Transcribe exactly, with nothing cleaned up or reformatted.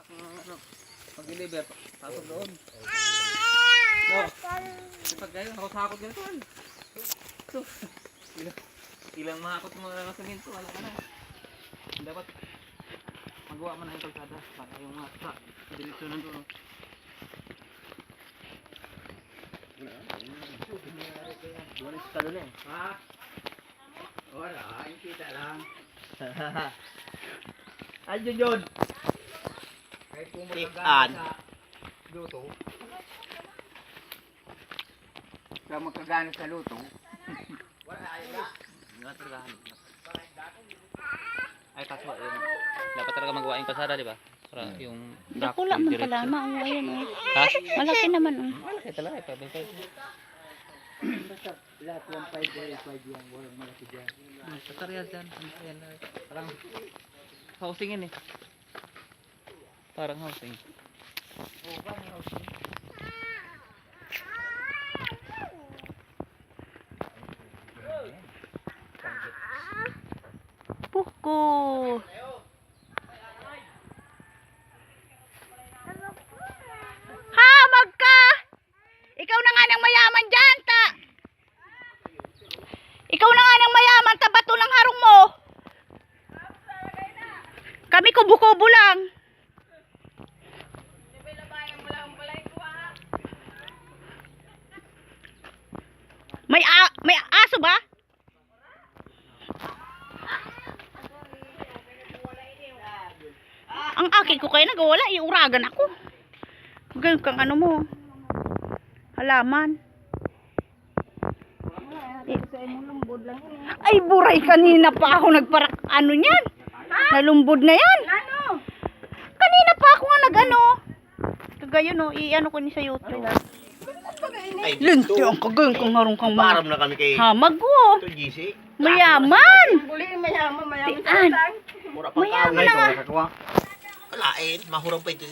Mga ano, pag-deliver, pasok doon. No. Pag kayo, hakot-hakot ganito, ano? Ito. Ilang, ilang mahakot mo na sa minto, wala ka na. Dapat magawa man ang kalsada para yung mga truck, diretso nandun, no? Wala sa talo na eh. Ha? Wala, ang kita lang. Ay, yun yun. Kahit kung Tip-an. Magkagana sa luto. Sa magkagana sa luto. Wala, ayun na. Wala talaga, ano. Ay, kaso, yun. Dapat talaga magawa yung kalsada, di ba? Para yung Dakula truck, man diretso. Kalama, oh, ayun, oh. Ha? Malaki naman, oh. Malaki talaga, eh, pabintay. Basta lahat one five, one five yan, walang malaki dyan. Hmm, sa Tarial dyan, ano yan, eh, parang housing yan, eh. Parang housing. Oo, parang housing. Puko. Ha, magka! Ikaw na nga nang mayaman dyan, ta. Ikaw na nga nang mayaman, ta bato ng harong mo. Kami kubo-kubo lang. May a-, may aso ba? Ang aki ko kaya nagwawala, iuragan ako. Ganun kang ano mo. Halaman. Ay, buray, kanina pa ako nagparak-, ano niyan? Nalumbod na yan. Ano? Kanina pa ako nga nag-ano. Kagayon, no, i-ano ko ni sa YouTube. Ay, Linti dito. Ang kagayon kang harong kang mga Param na kami kay hamag, oh. Ito, G C. Mayaman. Buli, mayaman, mayaman sa Tian. Utang. Mura pang Mayaman kawin. Na nga. Wala, eh, mahurang pa ito.